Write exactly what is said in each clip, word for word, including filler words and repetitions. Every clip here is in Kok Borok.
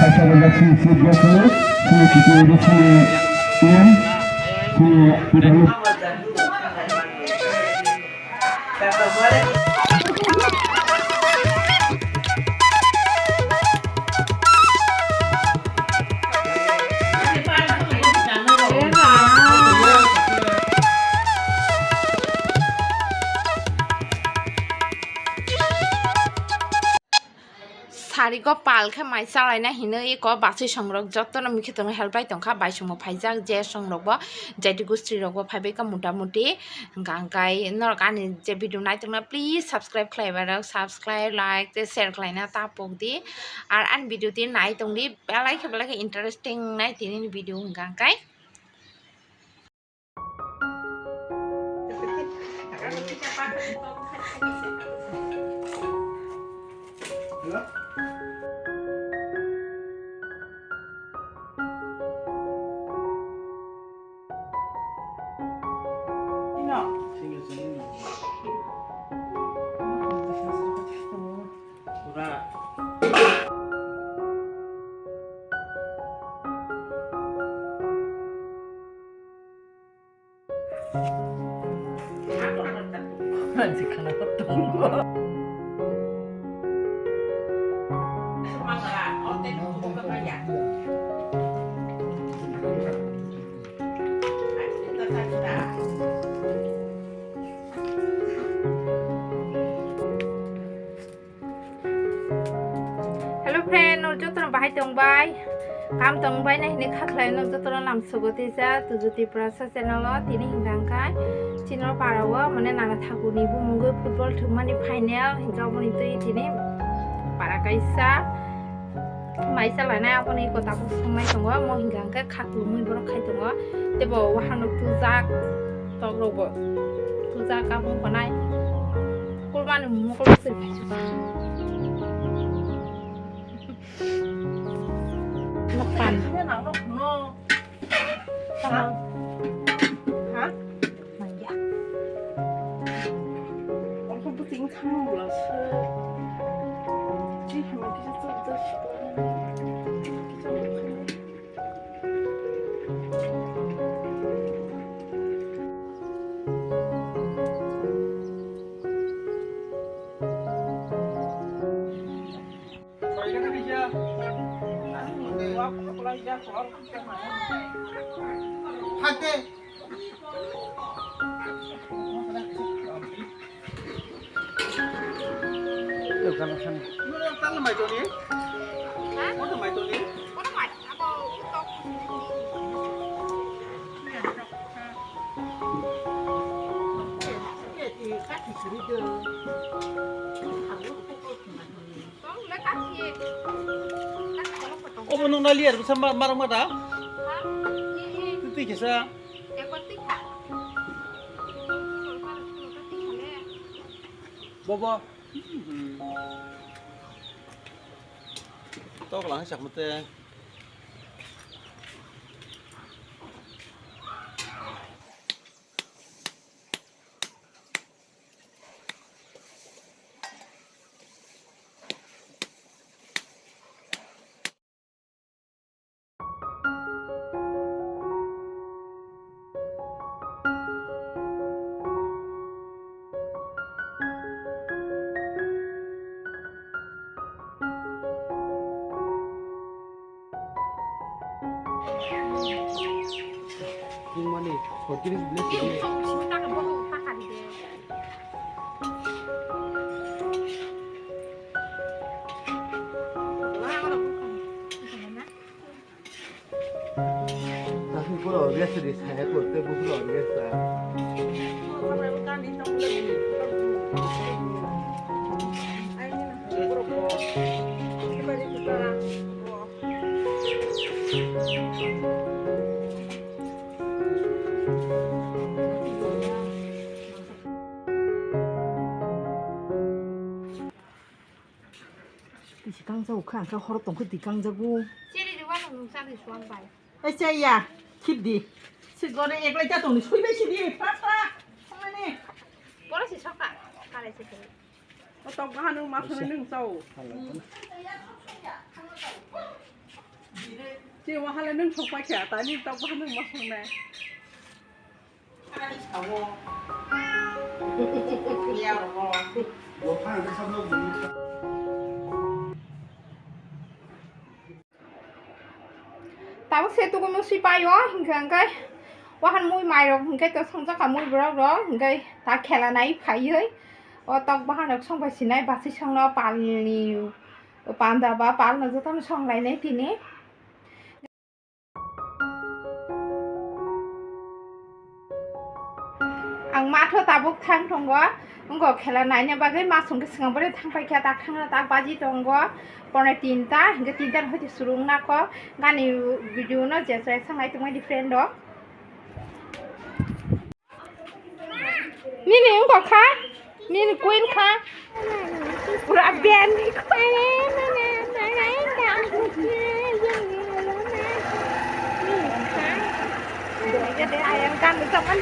Sini, sini, sini, sini, sini, sini, sini, Sarigo pal khe mai chalaina hinwi eko bachwi songrok jotono mikhe tongo help bai tongkha, bai songo phaijak je songrokbo jaiti gustrirokbo phaibaikha mota moti. Hwnkha hwnkhe norok ani je video naitongna please subscribe khlaibarok subscribe, like tei share khlaina ta pokdi. Ar ani video tini naitongdi belai khe belai khe interesting nai tinini video hwnkha hwnkhe. Hello friend, no jotono bahai tong bai. Kam tong bai na hini kha khlai no jotono lam sogo tei ja tuju Tiprasa channel o tini hingka hingkai chini o para o mane nana thakur ni bumungwi football thwngmani final hingka oboni twi tini para kaisa mai chalai nai aboni eko tabuk songnai tongo mo hingka hingke kha kulumui borok khai tongo tei bo wahano tujak tok rok bo tujak aboni konai. Kulmani mokol bwswk. Nokpan. Ha? Ha? Manya. Ang kung puting kang mo lang sa. Di kami kita tu tu. Kita mo kami. Obo nung nai liar bwsa ma-, marang ma da? Twi kisa. Bobo. Tok lang sak mate. Mani, sotris belas. Tapi gua biasa di saya tuh, tapi gua biasa. Tisi kangjago kha, ang khe horo tong khe twi kangjago. Chiri di wano nung chadi suang bai. Ai cha ya, khip di. Si gore eklai cha tong ni sui bai si di, pra pra. Thangmani. Boro si sokha, kare si kare. O tok bahano ma thangmani nung chao. Hala. Wahala nwng sokpai kha, tani tok bahan nwng ma songnai. Tabuk se tukuno si paio, hinkhe, hinkhe wahan mui mairok hinkhe to songjak ka mui borok rok, hinkhe ta khela nai phaiwi o tok bahan rok songbai sinai basi songno palni panda ba palno jotono songlainai tini. Ang matho tabuk thang tongo, wngkha khela naina bagwi masung khe swkang bwrwi thang paikha, tak thangna tak baji tongo, pone tinta, hinkhe tinta ni hoite surung nako, gani video no je chai sangai tongmani friend rok. Nini wngkha kha? Nini queen kha? Pura band ni queen. Nini kha? Dega de ayang kan sama.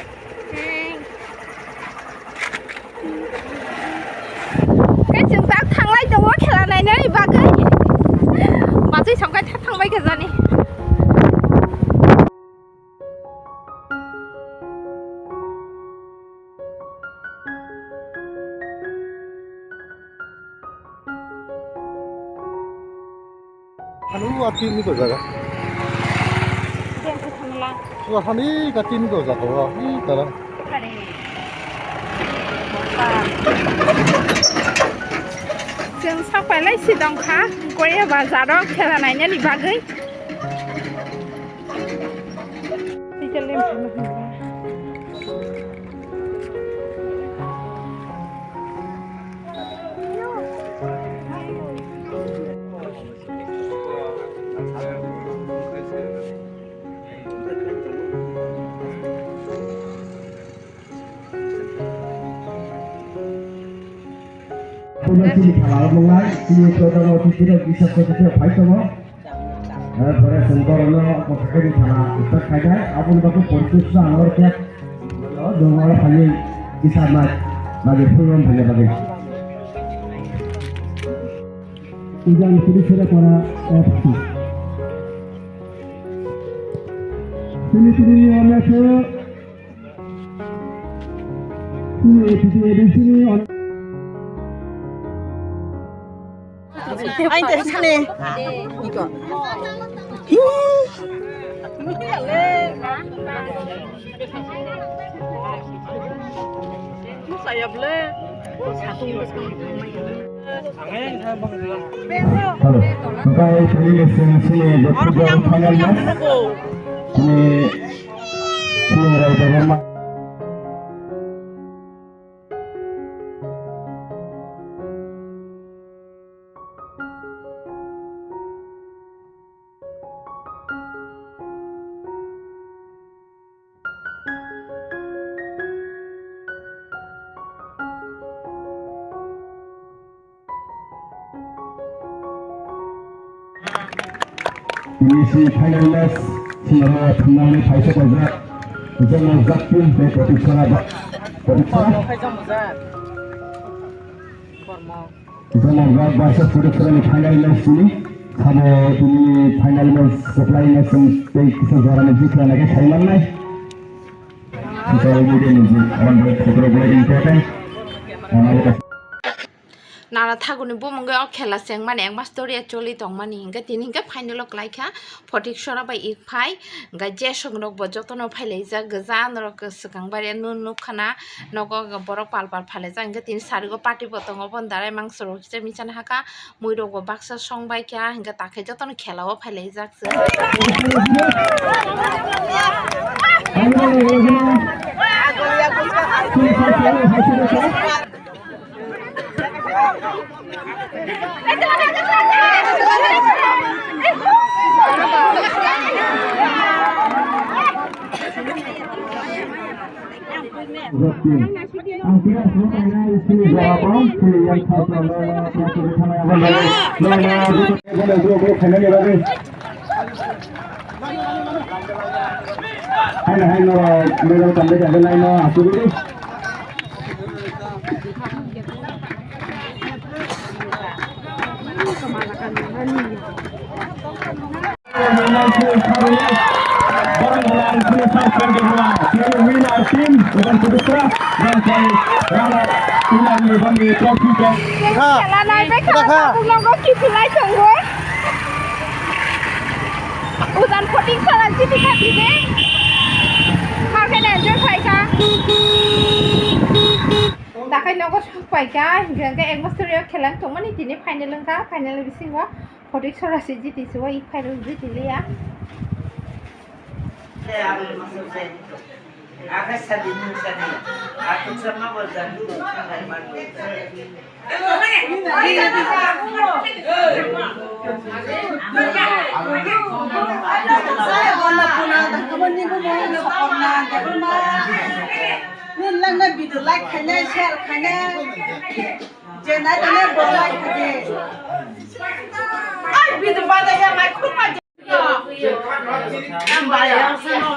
Khe chwng tak thanglai tongo khela nainani bagwi. Bachwi songkhe thangbai khe jani. Anu atin ni ko jaga. Wa hani ka tin ko jaga wa ni tara. Chwng sapai lai si dong kha, Korea bazar o khela nainani bagwi. Puja chini khala rok nunglai, chini program office rok bisap khe khe phai tongo. Eh, pore chwng borokno kothai ni khala start khainai, aboni bagwi porikhe swnam hor khe dongor phaiwi bisap nai, bagwi program phaina bagwi. Puja ni puri sera para, eh, phaidi. Chini chini niyom khe Hello. Hwnkhe tini ni chwng chini joto final match. Tini chini Raida Debbarma. Tini si final match, sinaro thumnani phaisa kajak, Jomojak team bai Kotiksora ba, Kotiksora. Jomojak versus Kotiksora ni final match tini, sabo tini final match supply match tei kisa jora ni jikla nake sai mannai. Social media ni jik, on the photo important. Nara thaguni bumungwi o khela chengmani ekma story choli tongmani hinkhe tini hinkhe final o kwlaikha Photiksora bai Ikphai, hinkhe jeswk rokbo jotono phailaijak gwja norok swkang bai no nukkhana nogo borok pal pal phailaijak hinkhe tini sarigo party bo tongo oboni darai mangso rok kisa michani hakha muirokbo baksa songbaikha hinkhe takhe jotono khela o phailaijak. Haino, haino, medal tambe tambe laino asugwi. Kha. Khela nai bai kha, kha. Tabuk nogo kiphilai tongo. Ujan photik sara chiti kha tini. Kha khe enjoy khai kha. Dakhai nogo sok pai kha, hingkhe hingkhe ekmaster yo khela tongmani tini final wngkha, final bisingo photik sara se jiti se o, ik final jiti liya. Nini lang na video like khainai, share khainai. Je nai tongmani bo like khaidi. Ai video badai ya mai khuk ma. Ang bayar sa no.